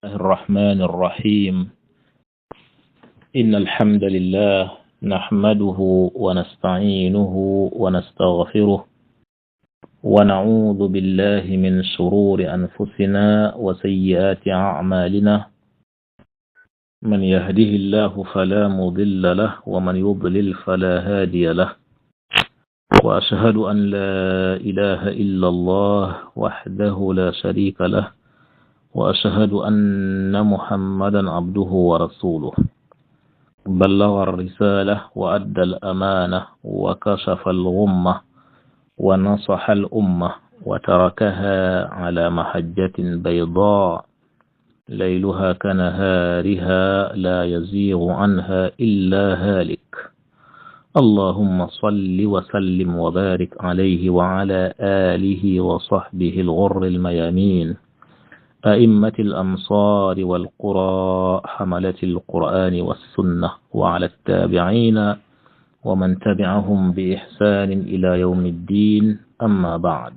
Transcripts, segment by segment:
الله الرحمن الرحيم إن الحمد لله نحمده ونستعينه ونستغفره ونعوذ بالله من شرور أنفسنا وسيئات أعمالنا من يهده الله فلا مضل له ومن يضلل فلا هادي له وأشهد أن لا إله إلا الله وحده لا شريك له وأشهد أن محمدا عبده ورسوله بلغ الرسالة وأدى الأمانة وكشف الغمة ونصح الأمة وتركها على محجة بيضاء ليلها كنهارها لا يزيغ عنها إلا هالك اللهم صل وسلم وبارك عليه وعلى آله وصحبه الغر الميامين أئمة الأمصار والقرى حملة القرآن والسنة وعلى التابعين ومن تبعهم بإحسان إلى يوم الدين أما بعد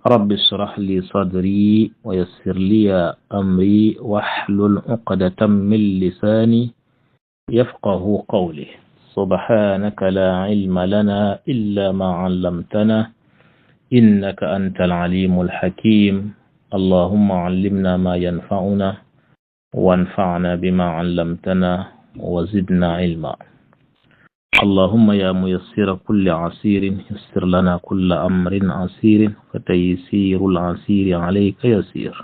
رب اشرح لي صدري ويسر لي أمري واحلل عقدة من لساني يفقه قولي سبحانك لا علم لنا إلا ما علمتنا إنك أنت العليم الحكيم اللهم علمنا ما ينفعنا وانفعنا بما علمتنا وزدنا علما اللهم يا ميسر كل عسير يسر لنا كل أمر عسير فتيسير العسير عليك يسير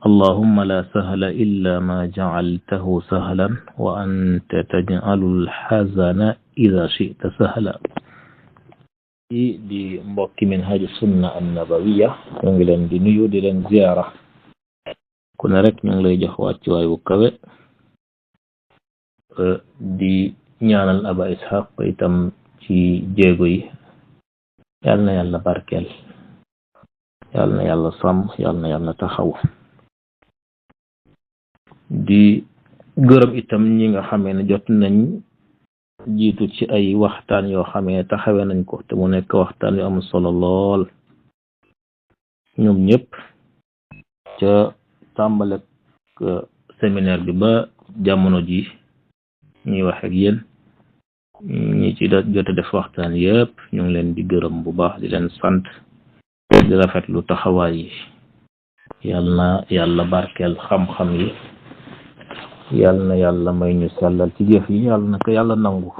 اللهم لا سهل إلا ما جعلته سهلا وأنت تجعل الحزن إذا شئت سهلا di mbokki Minhaj Sunna an-Nabawiyya ñu ngi leen di nuyu di leen ziyaara ku ne rek ñu ngi lay jox wàccuwaay bu kawe di ñaanal Aba Ishaq itam ci jéego yi yal na yàlla barkeel yal na yàlla sàmm yal na yàlla taxaw di gërëm itam ñi nga xamee ne jot nañ jiitu ci ay waxtaan yoo xamee taxawee nañ ko te mu nekk waxtaan yu am solo lool ñoom ñëpp ca tàmbale séminaire bi ba jamono ji ñuy wax ak yéen ñi ci jot a def waxtaan yëpp ñu ngi leen di gërëm bu baax di leen sant di rafetlu taxawaay yi yàlla na yàlla barkeel xam-xam yi yàlla na yàlla may ñu sellal ci jëf yi yàlla na ko yàlla nangu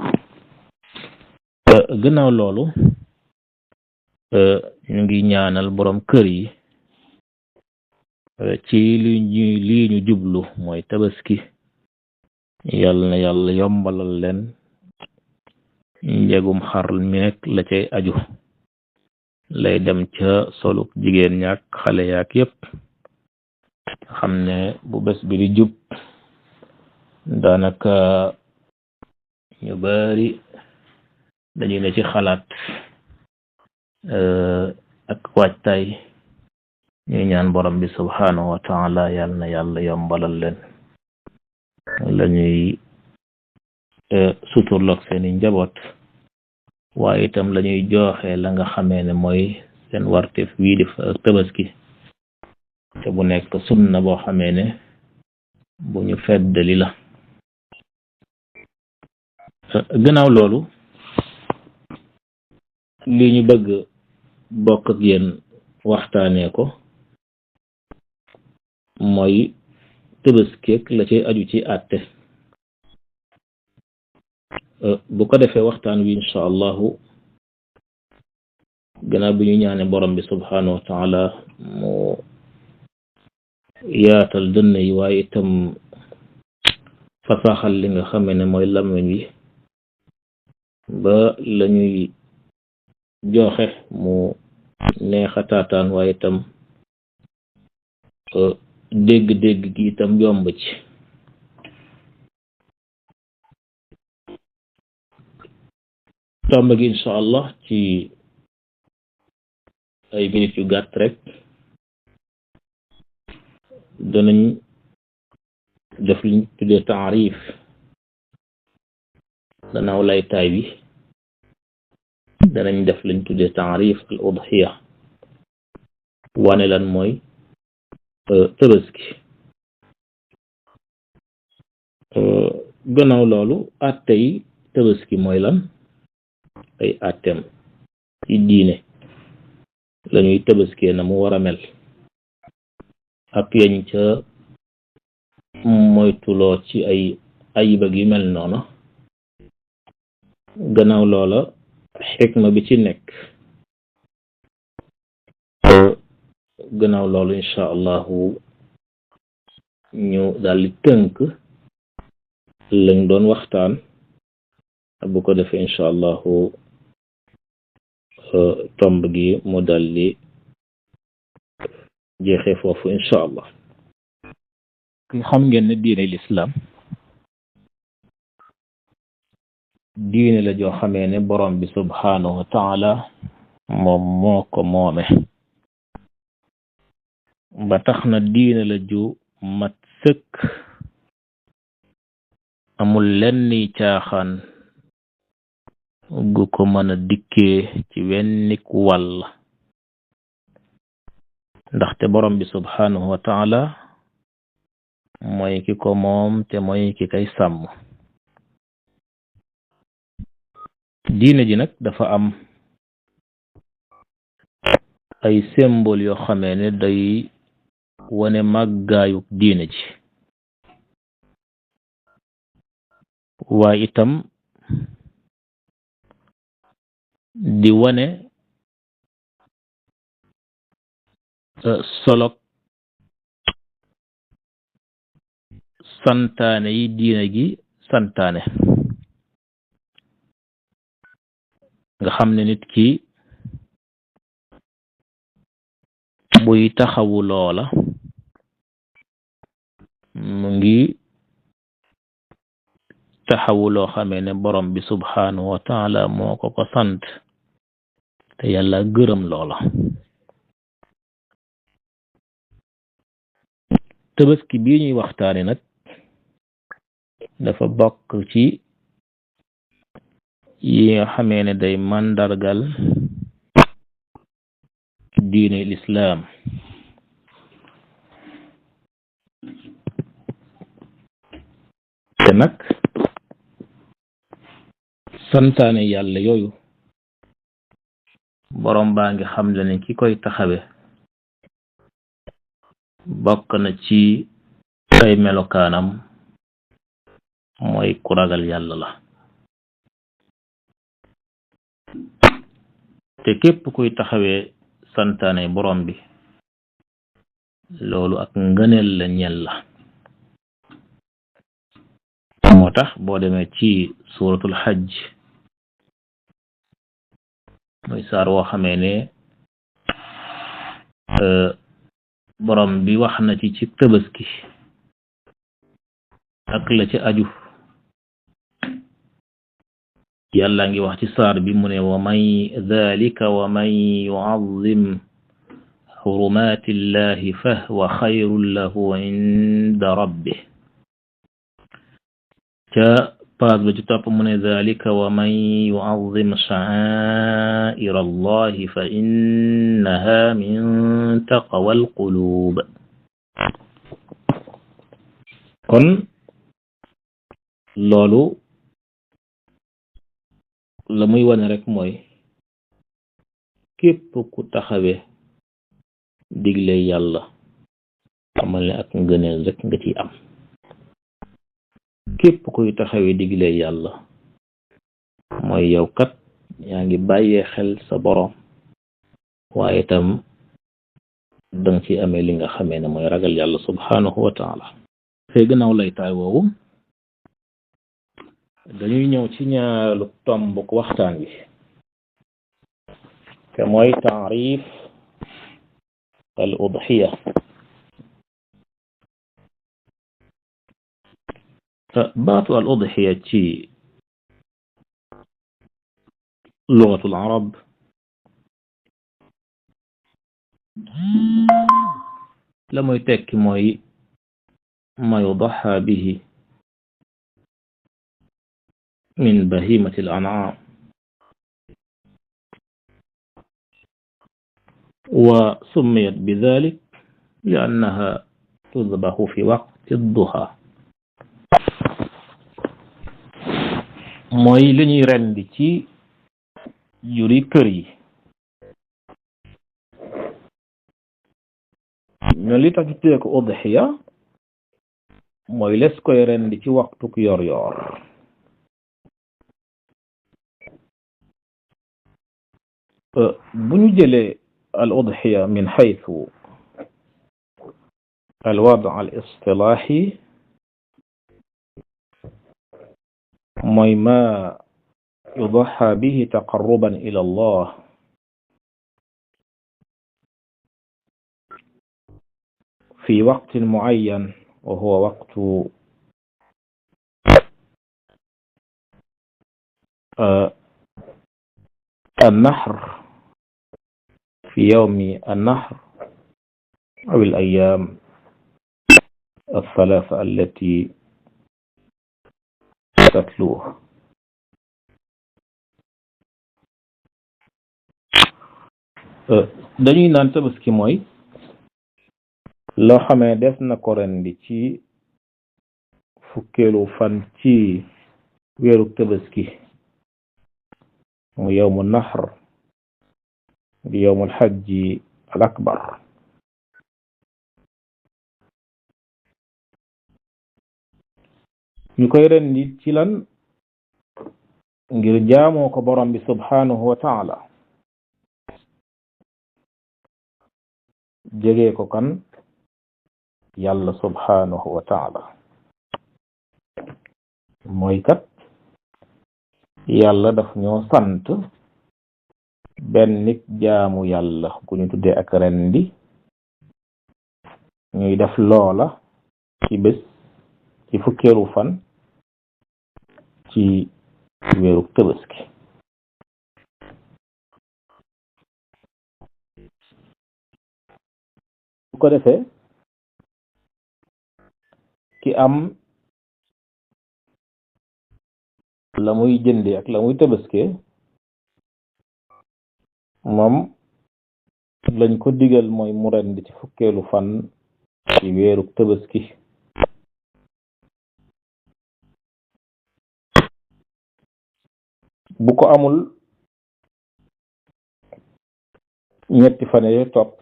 gannaaw loolu ñu ngi ñaanal borom kër yi ci lii ñu jublu mooy tabaski yàlla na yàlla yombalal leen njegum xar mi nekk la cay aju lay dem ca soluk jigéen ñaak xale yaak yépp xam ne bu bés bi di jub daanaka ñu bari dañuy ne ci xalaat ak waajtaay ñuy ñaan borom bi subhanahu wa taala yàlla na yàlla yombalal leen la ñuy suturloog seeni njaboot waaye itam la ñuy joxe la nga xamee ne mooy seen warteef wii di tabaski te bu nekk sunna boo xamee ne bu ñu feddali la gannaaw loolu li ñu bëgg bokk ak yéen waxtaanee ko mooy tëbaskeek la cay aju ci àtte bu ko defee waxtaan wi incha allahu gannaaw bi ñu ñaane borom bi subhanahu wa taala mu yaatal dënn yi waaye itam fasaxal li nga xamee ne mooy làmmiñ wi ba la ñuy joxe mu neexa taataan waaye itam dégg-dégg gi itam yomb ci tomb gi incha allah ci ay minutes yu gàtt rek danañ def liñ tuddee taarif danaaw lay taay bi danañ def liñ tuddee taarif al udhiya wane lan mooy tabaski gannaaw loolu àttey tabaski mooy lan ay àtteem ci diine lañuy tabaskee na mu war a mel ak yañ ca moytuloo ci ay ayibag yu mel noonu gannaaw loola xikma bi ci nekk gannaaw loolu incha allahu ñu daldi tënk lañ doon waxtaan bu ko defee incha allahu tomb gi mu daldi jeexee foofu incha allah xam ngeen ne diine l'islam diine la joo xamee ne borom bi subhanahu wa taala moom moo ko moome ba tax na diine la ju mat sëkk amul lenn caaxaan gu ko mën a dikkee ci wennik wàll ndaxte borom bi subhanahu wa taala mooy ki ko moom te mooy ki kay sàmm diine ji nag dafa am ay symbole yoo xamee ne day wane màggaayuk diine ji waaye itam di wane solok santaane yi diine gi santaane nga xam ne nit ki buy taxawu loola mu ngi taxawu loo xamee ne borom bi subhanahu wa taala moo ko ko sant te yàlla gërëm loola tabaski bii ñuy waxtaane nag dafa bokk ci yi nga xamee ne day màndargal diine l'islam te nag santaane yàlla yooyu borom baa ngi xam le ne ki koy taxawe bokk na ci ay melokaanam mooy ku ragal yàlla la te képp kuy taxawee santaane borom bi loolu ak ngëneel la ñel la moo tax boo demee ci suratul hajj muy saar woo xamee ne borom bi wax na ci tabaski ak la ci aju yàlla ngi wax ci saar bi mu ne wa man dhalika wa man yu'azzim حرمات الله فهو خير له عند ربه باز بجتاب من ذلك ومن يعظم شعائر الله فإنها من تقوى القلوب kon loolu la muy wane rek mooy képp ku taxawe digle yàlla xamal ne ak ngëneel rek nga ci am képp kuy taxawee digle yàlla mooy yow kat yaa ngi bàyyee xel sa borom waaye itam danga ci amee li nga xamee ne mooy ragal yàlla subhanahu wa taala fee gannaaw lay taay woowu dañuy ñëw ci ñaareelu tomb bu waxtaan wi te mooy taarif al udhiya baatu al udhiya ci lugatul arab la muy tekki mooy ma yudaha bihi min bahimati al an'am وسميت بذلك لأنها تذبح في وقت الضحى mooy li ñuy rendi ci juri kër yi. ñoo li tax ñu tuddee ko udhiya mooy les koy rendi ci waxtuk yor yor. bu ñu jëlee al udhiya min haythu al wad' al istilahi mooy ma yudaha bihi taqarruban ila Allah في وقت معين وهو وقت النحر في يوم النحر أو الأيام الثلاثة التي تتلوها. dañuy naan tabaski mooy loo xamee def na ko rendi ci fukkeelu fan ci weeru tabaski mu yawmu nahr di yawmul hajji al akbar. ñu koy rendi ci lan ngir jaamoo ko borom bi subhanahu wa ta'ala, jege ko kan yàlla subhanahu wa ta'ala. mooy kat yàlla daf ñoo sant benn nit jaamu yàlla ku ñu tuddee ak rendi ñuy def loola ci bés ci fukkeelu fan ci weeru tabaski. bu ko defee ki am la muy jënde ak la muy tabaske moom lañ ko digal mooy mu rendi ci fukkeelu fan ci weeru tabaski. bu ko amul ñetti fan yi topp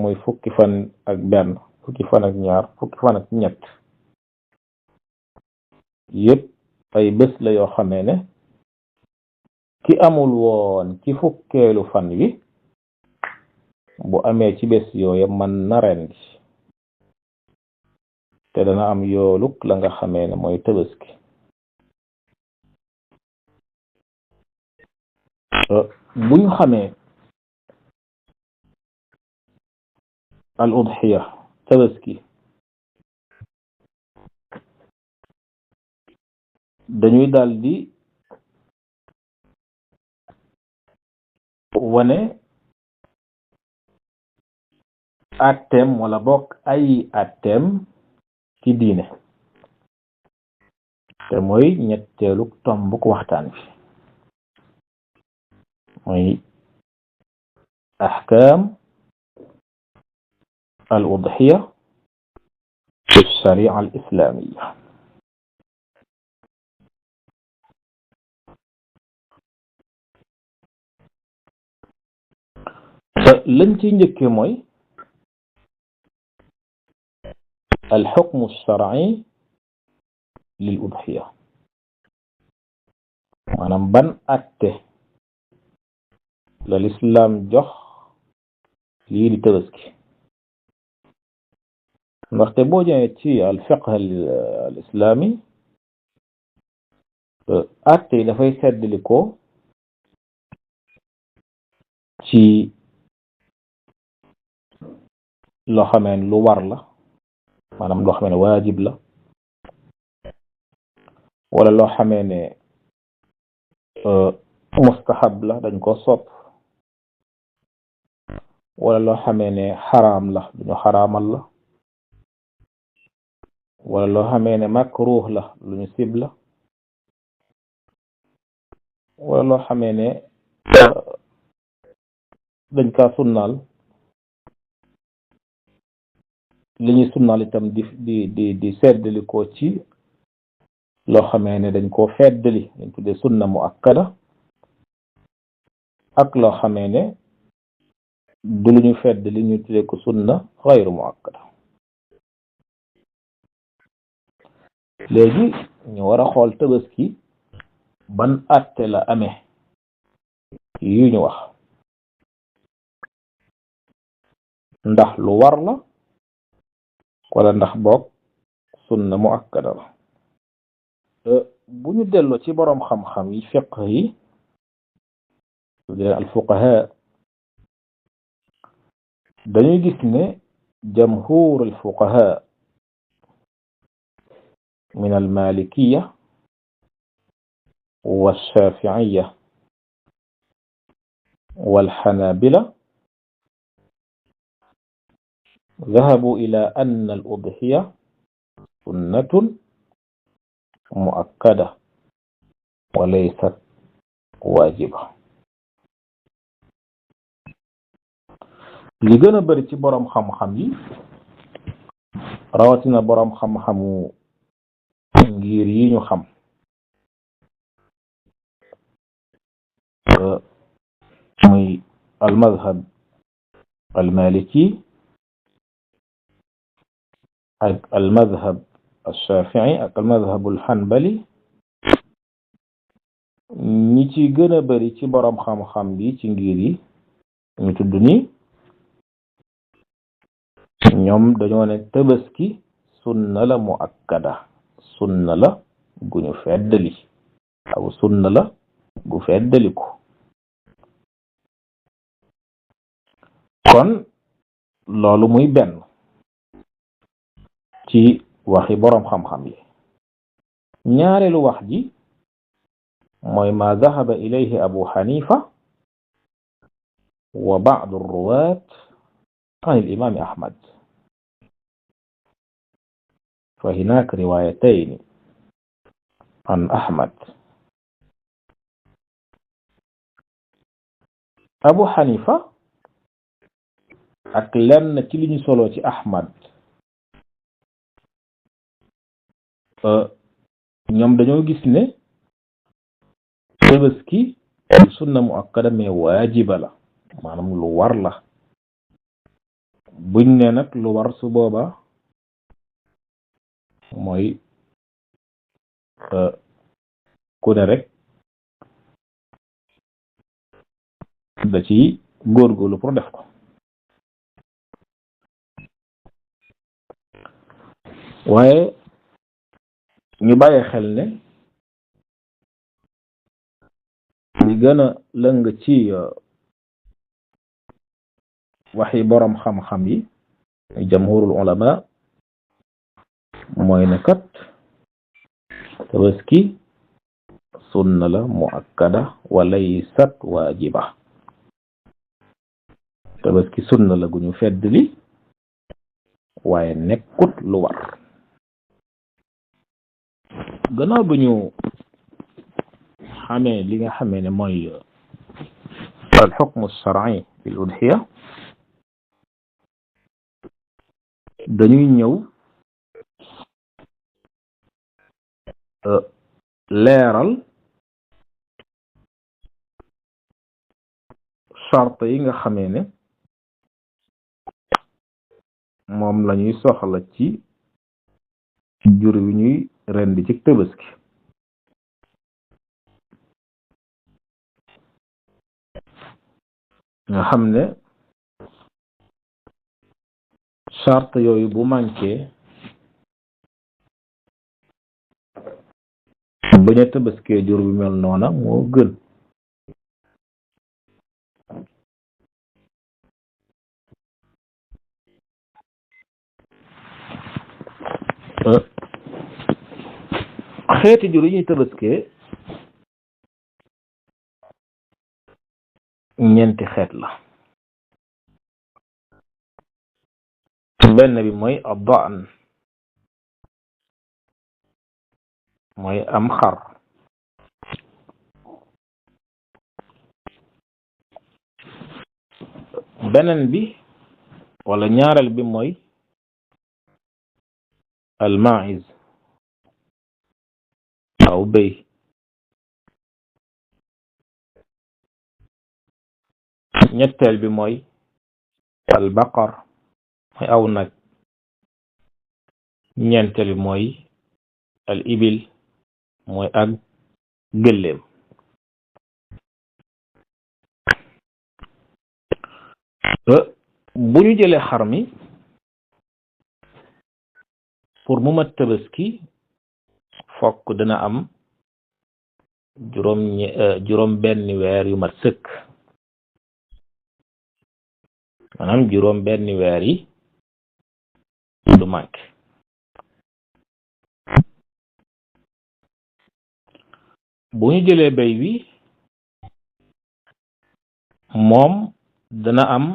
muy fukki fan ak benn, fukki fan ak ñaar, fukki fan ak ñett yépp ay bés la yoo xamee ne ki amul woon ci fukkeelu fan wi bu amee ci bés yooya mën na rendi te dana am yooluk la nga xamee ne mooy tabaski. bu ñu xamee al udhiya tabaski dañuy daldi wane atteem wala bokk ay atteem ci diine te mooy ñetteelu tombuk waxtaan bi mooy ahkam al udhiya fi sharia al islamiyya. lañ ci njëkke mooy al hukm al shar'i lil udhiya, maanaam ban atte la l'islam jox lii di tabaski. ndaxte boo jëmee ci al fiqh al islami atte yi dafay seddali ko ci loo xamee lu war la, maanaam loo xamee ne waajib la, wala loo xamee ne mustahab la dañ ko sopp, wala loo xamee ne xaraam la duñu xaraamal la, wala loo xamee ne makruh la lu ñu sib la, wala loo xamee ne dañ kaa sunnaal. li ñuy sunnaal itam di seddali ko ci loo xamee ne dañ koo feddali dañ tuddee sunna muakkada ak loo xamee ne du lu ñu feddali ñu tuddee ko sunna xayru muakkada. léegi ñu war a xool tabaski ban atte la amee yu ñu wax, ndax lu war la wala ndax boog sunna muakkada la. bu ñu delloo ci boroom xam-xam yi fiqh yi al fuqaha dañuy gis ne jamhur al fuqaha min al malikiya wa shafi'iyya wal hanabila ذهبوا إلى أن الأضحية سنة مؤكدة وليست واجبة. li gën a bari ci boroom xam-xam yi rawatina boroom xam-xamu ngir yi ñu xam muy al madhab al maliki ak al madhab al shafi'i ak al madhab al hanbali, ñi ci gën a bari ci boroom xam-xam bi ci ngir yi ñu tudd ni ñoom dañoo ne tabaski sunna la muakkada, sunna la gu ñu feddali aw sunna la gu feddaliku. kon loolu muy benn ci waxi boroom xam-xam yi. ñaareelu wax ji mooy ma dhahaba ilayhi abu hanifa wa ba'd ar-ruwat an al-imam ahmad, fa hunaak riwayatayn an ahmad. abu hanifa ak lenn ci li ñu solo ci ahmad ñoom dañoo gis ne tabaski sunna muakkada mais waajiba la, maanaam lu war la. buñ ne nag lu war su booba mooy ku ne rek da ci góorgóorlu pour def ko. waaye ñu bàyyi xel ne li gën a lëng ci waxi boroom xam-xam yi jamhurul ulama mooy ne kat tabaski sunna la muakkada wa laysat waajiba. tabaski sunna la gu ñu feddli waaye nekkut lu war. gannaaw bu ñu xamee li nga xamee ne mooy al hukm ash-shar'i fil udhiya, dañuy ñëw leeral charte yi nga xamee ne moom lañuy soxla ci jur wi ñuy rendi ci tabaski. nga xam ne charte yooyu bu manqué bañ a tabaskee jur bi mel noona moo gën. xeeti jur yi ñuy tabaskee ñeenti xeet la. benn bi mooy ad-da'n, mooy am xar. beneen bi wala ñaareel bi mooy al-ma'iz, aw béy. ñetteel bi mooy al baqar mooy aw nag. ñeenteel bi mooy al ibil mooy ak gëléem. bu ñu jëlee xar mi pour mu mat tabaski fokk dina am juróom benn weer yu mat sëkk, maanaam juróom benn weer yi du manqué. bu ñu jëlee béy wi moom dana am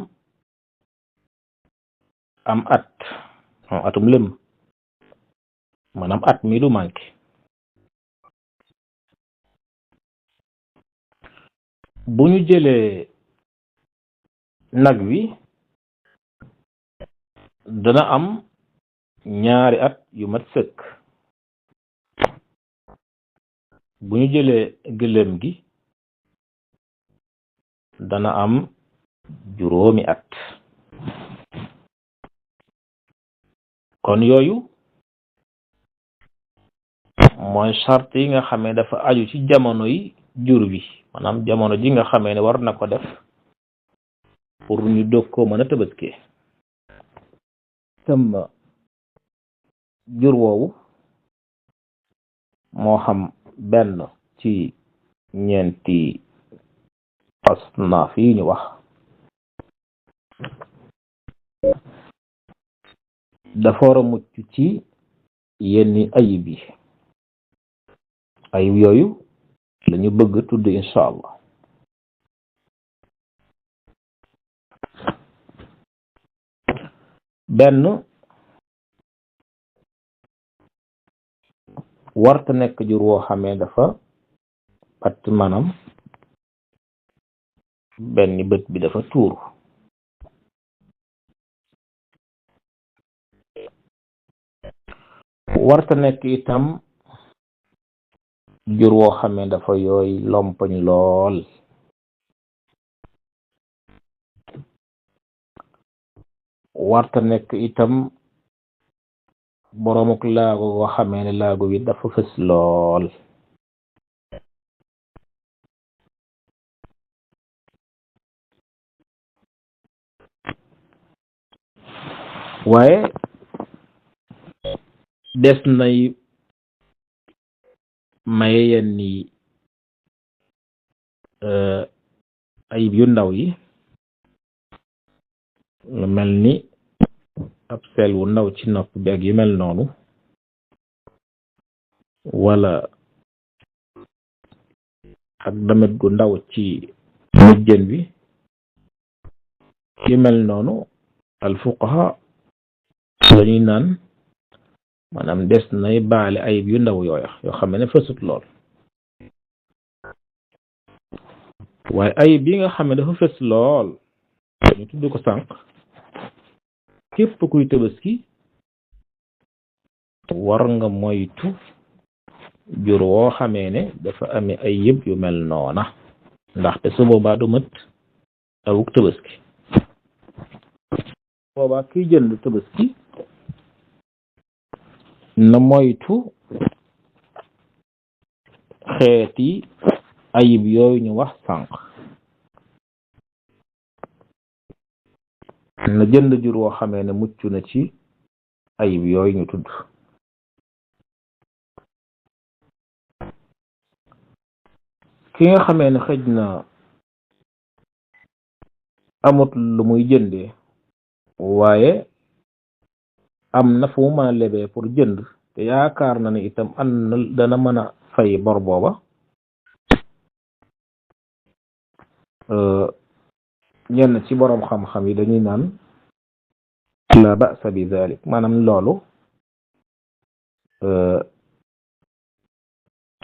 atum lëm, maanaam at mi du manqué. bu ñu jëlee nag wi dana am ñaari at yu mat sëkk. bu ñu jëlee gëléem gi dana am juróomi at. kon yooyu mooy charte yi nga xamee dafa aju ci jamono yi jur bi, maanaam jamono ji nga xamee ne war na ko def pour ñu dog ko mën a tabaskee. tam jur woowu moo xam benn ci ñeenti asnaaf yi ñu wax dafa war a mucc ci yenn ayib yi. ayib yooyu lañu bëgg tudd insha allah. benn, warta nekk jur woo xamee dafa pat, maanaam benn bët bi dafa tuur. warta nekk itam jur woo xamee dafa yooy lompañ lool. warta nekk itam boroomuk laago goo xamee ne laago wi dafa fës lool. waaye des nay maye yenn ayib yu ndaw yi, lu mel ni ab sel wu ndaw ci nopp bi ak yu mel noonu, wala ak damet gu ndaw ci mujjën bi, yu mel noonu al fuqaha lañuy naan maanaam des nay baale ayib yu ndaw yooya yoo xam ne fësut lool. waaye ayib yi nga xam ne dafa fës lool ñu tudd ko sànq, képp kuy tabaski war nga moytu jur woo xamee ne dafa amee ay yëpp yu mel noona, ndaxte su boobaa du mët awuk tabaski. boobaa kiy jënd tabaski na moytu xeeti ayib yooyu ñu wax sànq. na jënd jur woo xamee ne mucc na ci ayib yooyu ñu tudd. ki nga xamee ne xëj na amut lu muy jëndee waaye am na fu mu mën a lebee pour jënd te yaakaar na ne itam dana mën a fay bor booba, ñenn ci boroom xam-xam yi dañuy naan la ba'sa bi zalik, maanaam loolu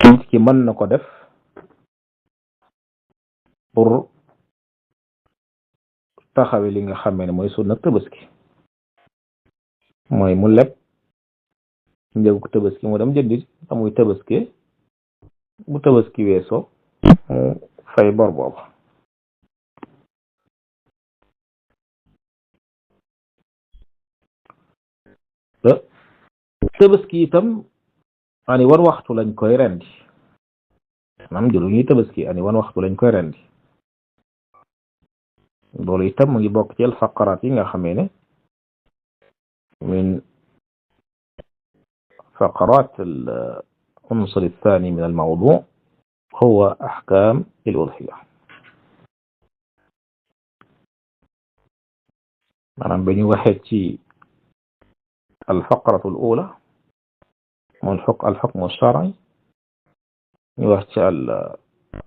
nit ki mën na ko def pour taxawe li nga xamee ne mooy sunna tabaski, mooy mu leb njëgu tabaski mu dem jëndi amuy tabaski bu tabaski weesoo mu fay bor boobu. tabaski itam ani wan waxtu lañ koy rendi maanaam jëlu ñuy tabaski ani wan waxtu lañ koy rendi loolu itam mu ngi bokk ci faqaraat yi nga xamee ne min faqaraat العنصر الثاني من الموضوع هو أحكام الأضحية. maanaam ba ñu waxee ci الفقرة الأولى الحكم الشرعي يوحي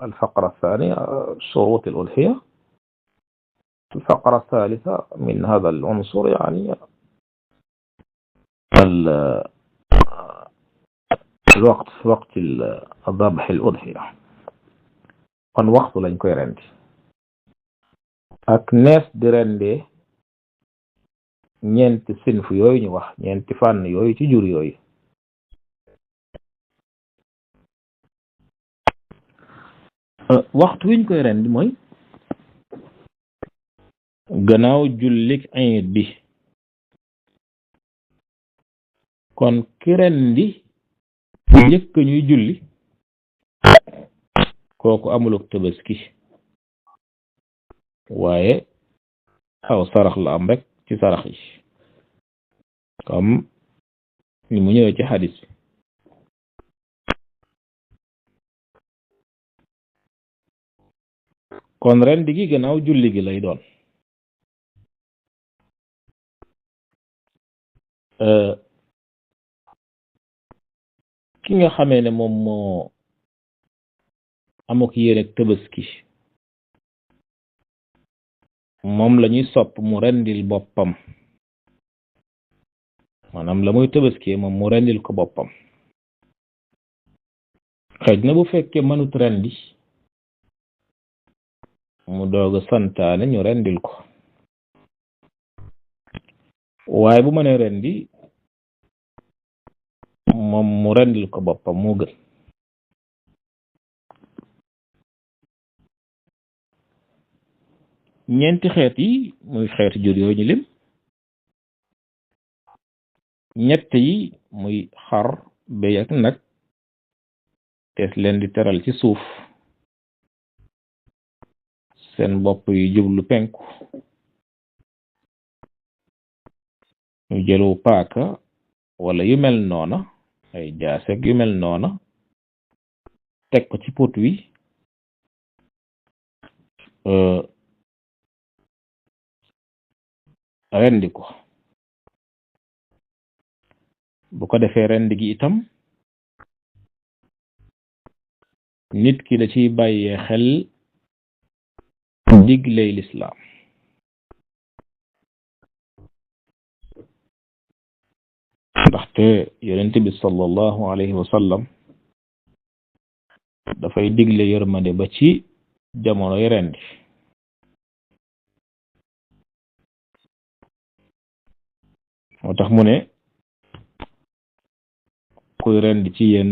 الفقرة الثانية شروط الأضحية. الفقرة الثالثة من هذا العنصر يعني الوقت وقت الذبح الأضحية kon waxtu lañ koy rendi ak nees di rendee ñeenti sinf yooyu ñu wax ñeenti fànn yooyu ci jur yooyu. waxtu wiñ koy rendi mooy gannaaw jullik iid bi kon ki rendi njëkk ñuy julli kooku amuluk tabaski waaye aw sarax la am rek ci sarax yi comme ni mu ñëwee ci xadis bi. kon rendi gi gannaaw julli gi lay doon. ki nga xamee ne moom moo amuk yéene tabaski moom la ñuy sopp mu rendil boppam maanaam la muy tabaski moom mu rendil ko boppam. xëj na bu fekkee mënut rendi mu doog a santaane ñu rendil ko waaye bu mënee rendi moom mu rendil ko boppam moo gën. ñeenti xeet yi muy xeeti jur yooyu ñu lim ñett yi muy xar béy ak nag tees leen di teral ci suuf seen bopp yu jublu penku ñu jëlu paaka wala yu mel noona ay jaaseeg yu mel noona teg ko ci pot wi rendi ko. bu ko defee rendi gi itam nit ki da ciy bàyyee xel digley lislaam ndaxte yonent bi sallallahu alayhi wa sallam dafay digle yërmande ba ci jamonoy rendi. moo tax mu ne kuy rendi ci yéen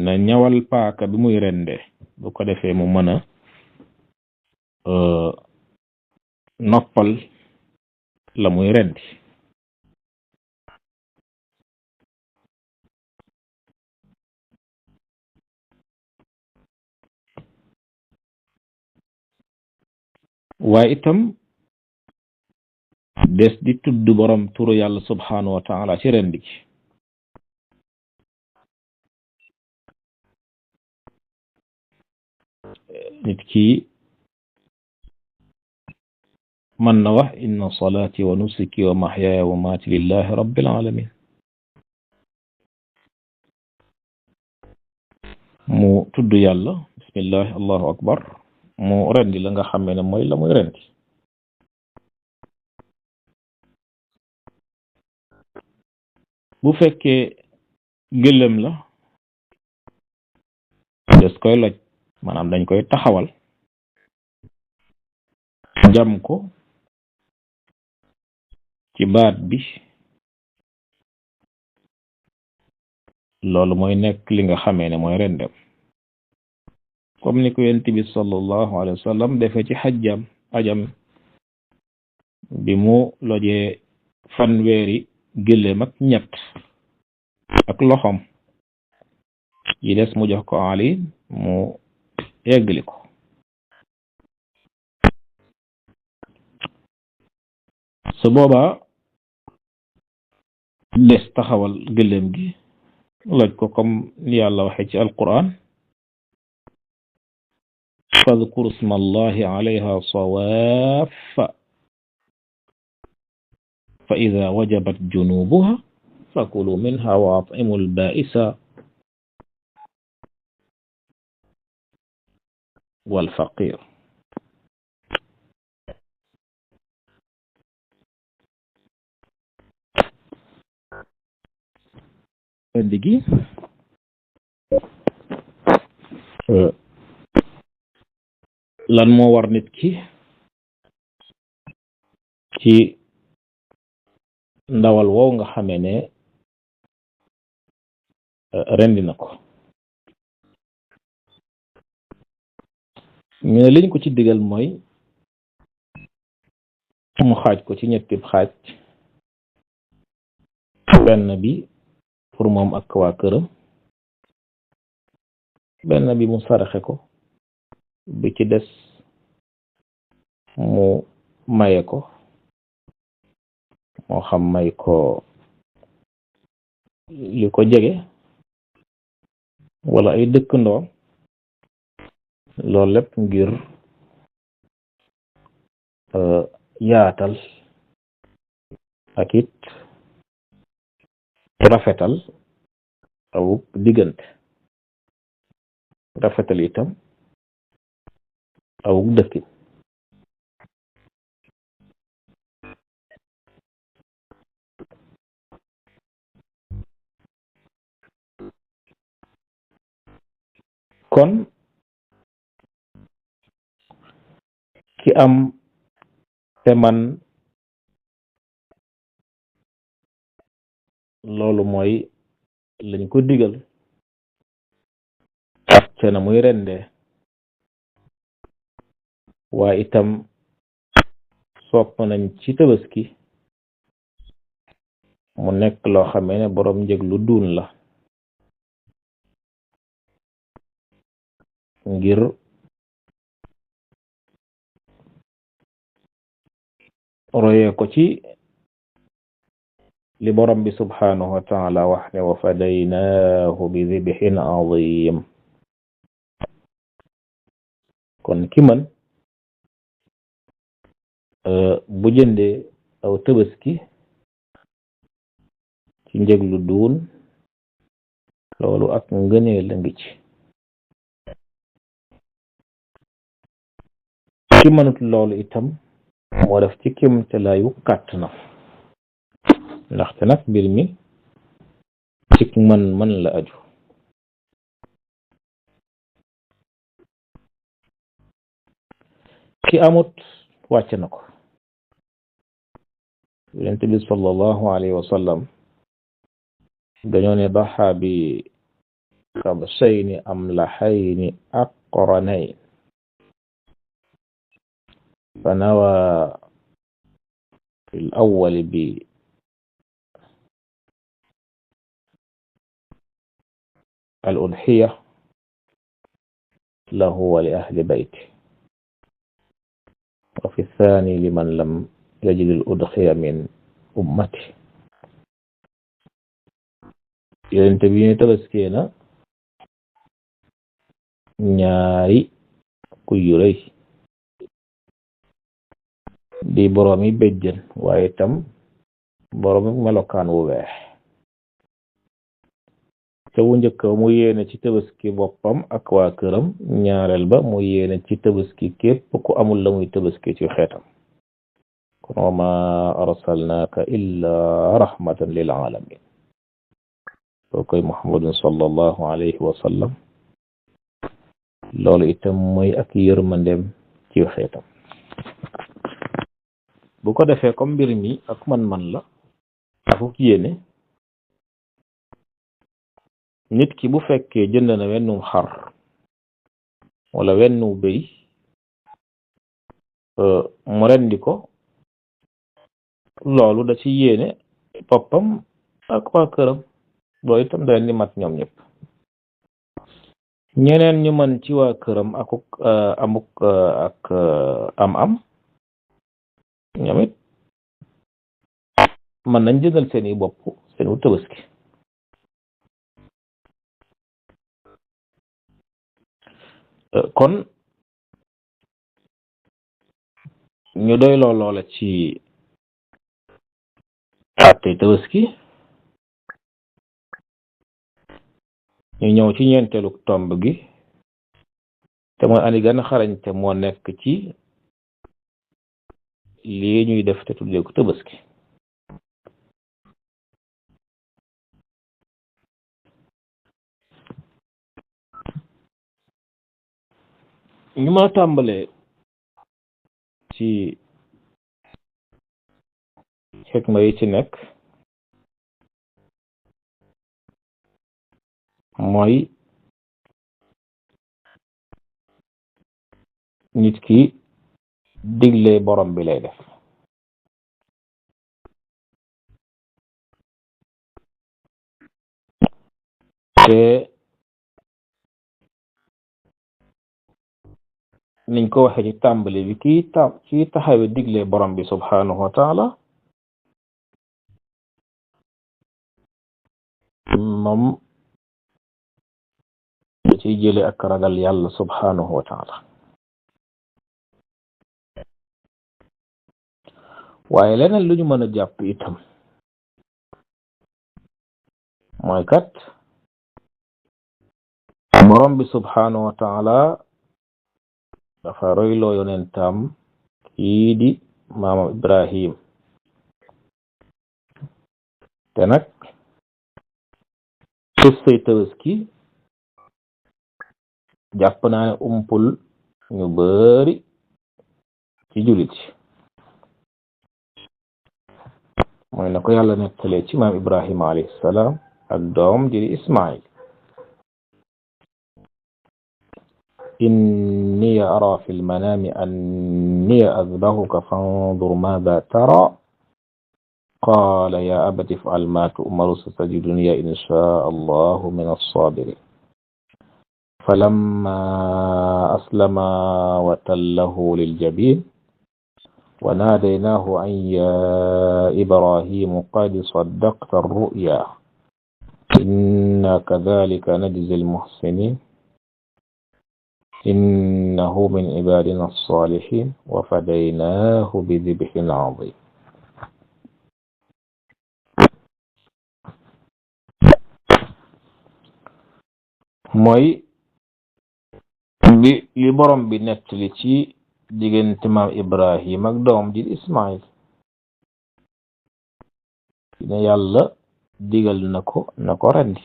na ñawal paaka bi muy rende bu ko defee mu mën a noppal la muy rendi. waaye itam des di tudd borom turu yàlla subhanahu wa ta'ala ci rendi gi. nit ki mën na wax inna salati wa nusuki wa mahyaya wa mamati lillahi rabbil alamin mu tudd yàlla bismillah allahu akbar mu rendi la nga xamee ne mooy la muy rendi. bu fekkee gëlëm la des koy loj maanaam dañ koy taxawal jam ko ci baat bi loolu mooy nekk li nga xamee ne mooy rendem comme ni ko yonent bi sallallahu alayhi wa sallam defee ci xajjam ajam bi mu lojee fanweeri gëléem ak ñett ak loxom yi des mu jox ko Ali mu yeggali ko su boobaa des taxawal gëléem gi loj ko comme ni yàlla waxee ci alquran fadhkuru isma allahi alayha sawaffa fa ida wajabat junubuha fakulu minha wa at'imu al-ba'isa wal faqir digi lan moo war nit ki ci ndawal wow nga xamee ne rendi na ko ñu ne liñ ko ci digal mooy mu xaaj ko ci ñetti xaaj benn bi pour moom ak waa këram benn bi mu saraxe ko bi ci des mu maye ko moo xam may ko li ko jege wala ay dëkkandoo loolu lépp ngir yaatal ak it rafetal awuk diggante rafetal itam awuk dëkkin kon ki am te man loolu mooy lañ ko digal te na muy rendee waaye itam sopp nañ ci tabaski mu nekk loo xamee ne boroom njëg lu duun la ngir royee ko ci li borom bi subhanahu wa ta'ala wax ne wa fadaynaahu bi dhibhin azim kon ki man bu jëndee aw tabaski ci njëg lu duun loolu ak ngëneel la ngi ci ki mënut loolu itam moo def ci kéemtalaayu kàttanam ndaxte nag mbir mi ci man la aju ki amut wàcc na ko yonent bi sallallahu alayhi wa sallam dañoo ne daxa bi kabshayni amlahayni aqranayn فنوى في الأول بالأضحية له ولأهل بيته وفي الثاني لمن لم يجد الأضحية من أمته ينتبه تبسكينا ñaari ku yu rëy di boroomi béjjën waaye itam boroomi melokaan wu weex te wu njëkk mu yéene ci tabaski boppam ak waa këram ñaareel ba mu yéene ci tabaski képp ku amul la muy tabaski ci xeetam kon wa ma arsalnaaka illa rahmatan lil alamin soo koy muhammadun sallallahu alayhi wa sallam loolu itam mooy ak yërmandem ci xeetam bu ko defee comme mbir mi ak man la akuk yéene nit ki bu fekkee jënd na wennum xar wala wennu bëy mu rendi ko loolu da ci yéene boppam ak waa këram loolu itam da leen di mat ñoom ñëpp ñeneen ñu mën ci waa këram akuk amuk ak am ñoom it mën nañ jëndal seeni bopp seen wu Tabaski kon ñu doy loola ci àttey Tabaski ñu ñëw ci ñeenteelu tomb gi te mooy andi gën a xarañte moo nekk ci lii ñuy def te tuddee ko Tabaski ñu ma tàmbalee ci xikma yi ci nekk mooy nit ki digle borom bi lay def te niñ ko waxee ci tàmbali bi kii taxawe digle borom bi subhanahu wa taala moom da ciy jële ak ragal yàlla subhanahu wa taala waaye leneen lu ñu mën a jàpp itam mooy kat borom bi subhanahu wa taala dafa royloo yonentam kii di maamam Ibrahim te nag xissay Tabaski jàpp naa ne umpul ñu bari ci jullit mooy na ko yàlla nettalee ci maam Ibrahima alayhi salaam ak doom ji di Ismail inni ara fi lmanami anni azbahuka fandur maada tara qala ya abati if'al ma tu'maru satajiduni insha allahu min as-sabirin فلما أسلما وتله للجبين وناديناه أن يا إبراهيم قد صدقت الرؤيا إنا كذلك نجزي المحسنين إنه من عبادنا الصالحين وفديناه بذبح عظيم mooy li borom bi nettali ci diggante maam Ibrahim ak doom ji Ismail ne yàlla digal na ko rendi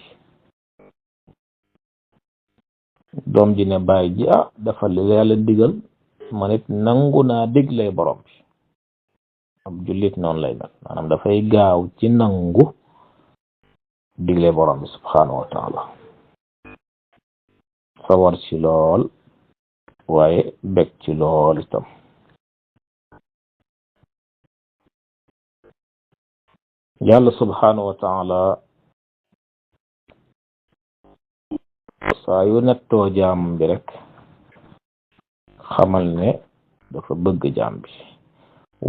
doom ji ne baay ji dafa li yàlla digal ma nit nangu naa diglay borom bi ab jullit noonu lay mel maanaam dafay gaaw ci nangu diglay borom bi subhanahu wa taala sawar ci lool waaye bég ci lool itam yàlla subhanahu wa taala saa yu nettoo jaam bi rek xamal ne dafa bëgg jaam bi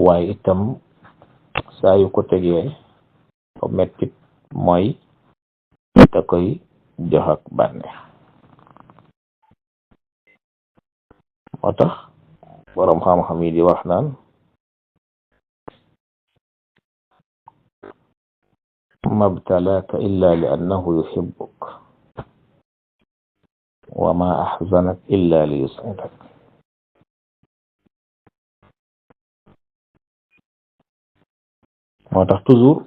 waaye itam saa yu ko tegee fa mettit mooy da koy jox ak bànneex moo tax borom xam-xam yi di wax naan ma btalaaka illa li annahu yuhibbuk wa ma ahzanak illa li yus'idak moo tax toujours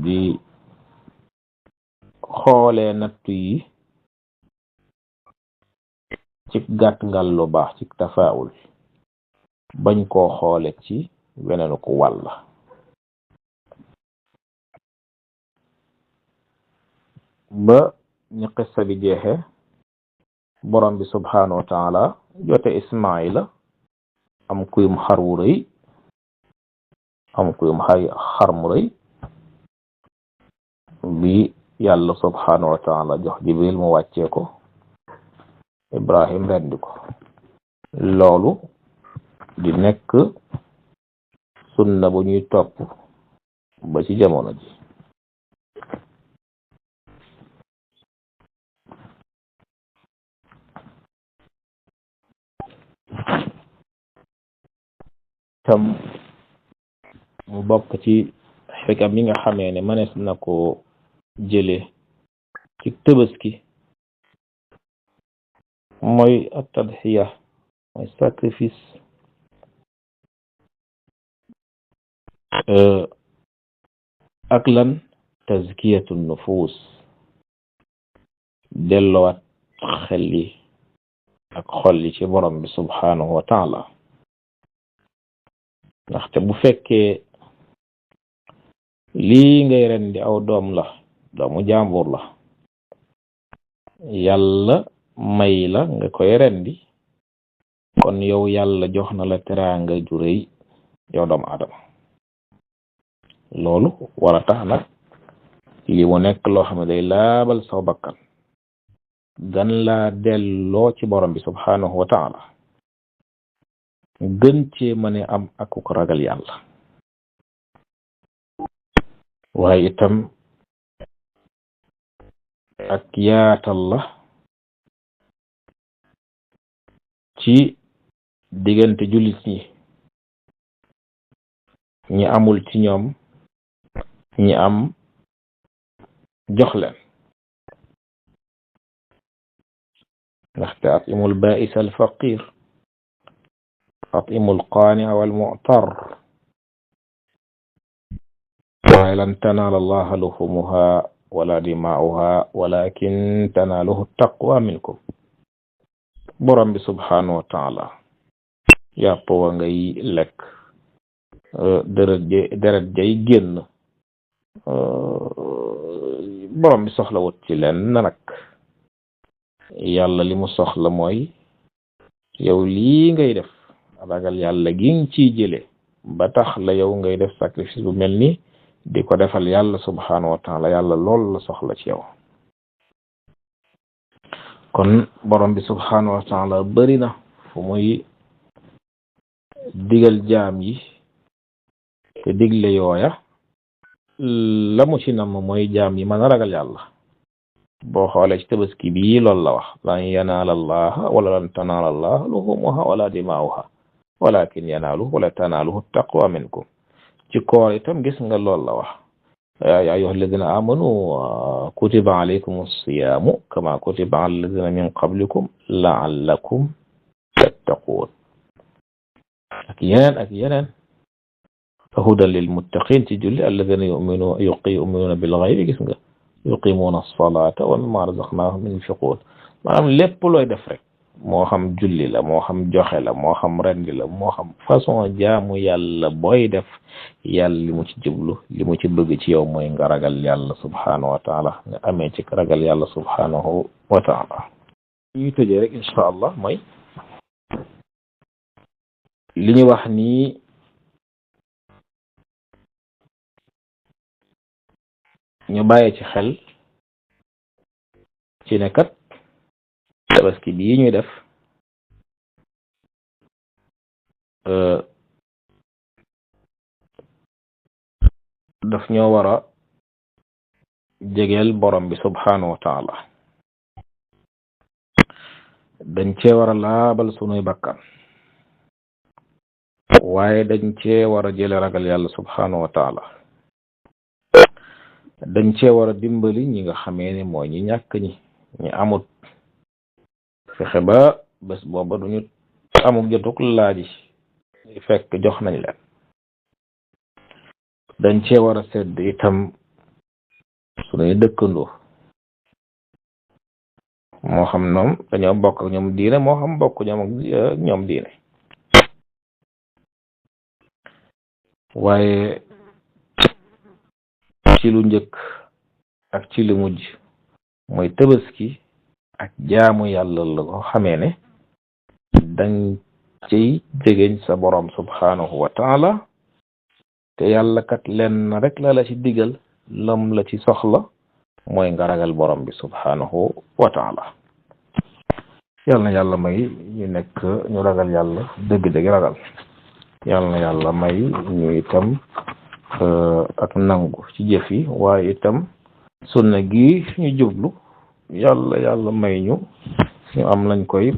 di xoolee nattu yi ci gàtt ngal lu baax ci tafaawul bañ koo xoole ci weneenu ko wàlla ba ñu qissa bi jeexe borom bi subhanahu wa taala jote Ismaila am kuyum xar wu rëy am kuyum xar mu rëy bi yàlla subhanahu wa taala jox Jibril mu wàccee ko Ibrahim rendi ko loolu di nekk sunna bu ñuy topp ba ci jamono ji tam mu bokk ci xikam yi nga xamee ne mënees na ko jële ci Tabaski mooy at-tadhiya mooy sacrifice ak lan tazkiyatu nufus dellowaat xel yi ak xol yi ci borom bi subhanahu wa taala ndaxte bu fekkee lii ngay rendi aw doom la doomu jàmbur la yàlla may la nga koy rendi kon yow yàlla jox na la teraanga ju rëy yow doomu adama loolu war a tax nag li mu nekk loo xam ne day laabal saw bakkan gan laa delloo ci borom bi subhanahu wa taala gën cee mën a am ak ko ragal yàlla waaye itam ak yaatal la ci diggante jullit ñi amul ci ñoom ñi am jox leen ndaxte atimul ba'is al faqir atimul qani' wal mu'tar wa lan tanala Allah luhumuha wala dima'uha walakin tanaluhu taqwa minkum borom bi subhanahu wa ta'ala yàpp wa ngay lekk deret jay génn borom bi soxla wut ci leen nag yàlla li mu soxla mooy yow lii ngay def ragal yàlla gi nga ciy jële ba tax la yow ngay def sacrifice bu mel ni di ko defal yàlla subhanahu wa taala yàlla loolu la soxla ci yow kon borom bi subhanahu wa taala bari na fu muy digal jaam yi te digle yooya la mu ci nam mooy jaam yi mën a ragal yàlla boo xoolee ci Tabaski bii loolu la wax lan yanaala allaha wala lan tanaala allaha luhumuha wala dimaa'uha walakin yanaaluhu wala tanaaluhu taqwa minkum ci koor itam gis nga loolu la wax ya ayyuha alladina amanu kutiba alaykum as-siyamu kama kutiba ala alladina min qablikum la'allakum tattaqun ak yeneen hudan lil muttaqin ci julli alladina yu'minuna bil ghaybi gis nga yuqimuna as-salata wa mimma razaqnahum yunfiqun maanaam lépp looy def rek moo xam julli la moo xam joxe la moo xam rendi la moo xam façon jaamu yàlla booy def yàlla li mu ci jublu li mu ci bëgg ci yow mooy nga ragal yàlla subhanahu wa taala nga amee ci ragal yàlla subhanahu wa taala ñuy tëjee rek insha allah mooy li ñu wax nii ñu bàyyi ci xel ci ne kat Tabaski bii ñuy def daf ñoo war a jegeel borom bi subhanahu wa taala dañ cee war a laabal sunuy bakkan waaye dañ cee war a jële ragal yàlla subhanahu wa taala dañ cee war a dimbali ñi nga xamee ne mooy ñi ñàkk ñi amut fexe ba bés booba duñu amuk jotuk laaji fekk jox nañ leen dañ cee war a sedd itam sunuy dëkkandoo moo xam ñoom dañoo bokk ak ñoom diine moo xam bokk ñoom ak ñoom diine waaye ci lu njëkk ak ci lu mujj mooy tabaski ak jaamu yàlla la ko xamee ne dañ ciy jegeñ sa borom subhanahu wa taala te yàlla kat lenn rek la ci digal lam la ci soxla mooy nga ragal borom bi subhanahu wa taala. yàlla na yàlla may ñu nekk ñu ragal yàlla dëgg-dëgg ragal. yàlla na yàlla may ñu itam ak nangu ci jëf yi waaye itam sunna gi ñu jublu yàlla may ñu am lañ koy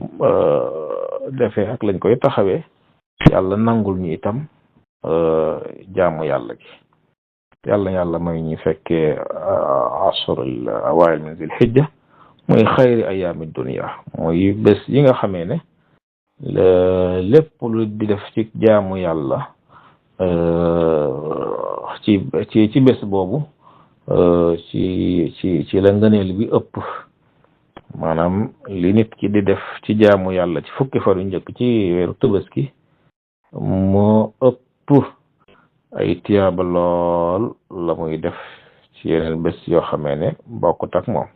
defee ak lañ koy taxawee yàlla nangul ñu itam jaamu yàlla gi. yàlla may ñu fekkee asrul awail min zil hijja mooy xayri ayaami dunia mooy bés yi nga xamee ne lépp lu di def ci jaamu yàlla ci bés boobu ci la ngëneel bi ëpp. maanaam li nit ki di def ci jaamu yàlla ci fukki fan yu njëkk ci weeru Tabaski moo ëpp ay tiyaaba lool la muy def ci yeneen bés yoo xamee ne bokkut ak moom.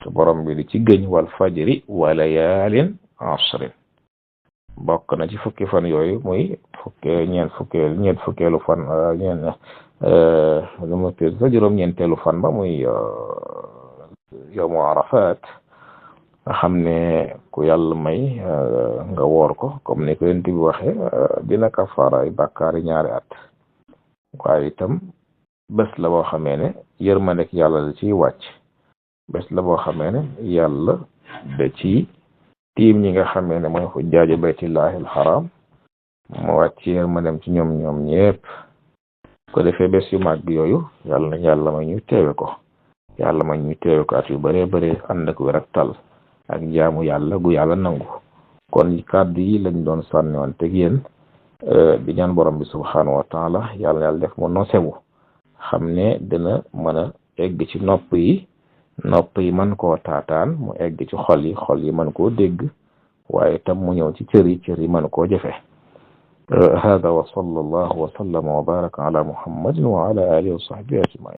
te borom bi di ci gëñ wal fajri wa layaalin ashrin bokk na ci fukki fan yooyu muy ñeent fukkeelu fan sa juróom-ñeenteelu fan ba muy yawmu Arafat nga xam ne ku yàlla may nga woor ko comme ni ko yonent bi waxe dina kafaara ay bàkkaari ñaari at. waaye itam bés la boo xamee ne yërmandek yàlla da ciy wàcc. bés la boo xamee ne yàlla da ci tiim ñi nga xamee ne mooy xujjaaju baytillahi alxaram mu wàcc yërmandem ci ñoom ñépp. ko defee bés yu màgg yooyu yàlla may ñu teewe ko. yàlla may ñu teewe ko at yu bëree bëri ànd ak wér ak tal ak jaamu yàlla gu yàlla nangu. kon kàddu yi lañ doon sànni woon teg yéen di ñaan borom bi subhanahu wa taala yàlla def mu nosewu xam ne dina mën a egg ci nopp yi mën koo taataan mu egg ci xol yi mën koo dégg waaye tam mu ñëw ci cër yi mën koo jëfe. hada wa sallallahu wa sallama wa baraka ala muhammadin wa ala alihi wa sahbihi ajmain.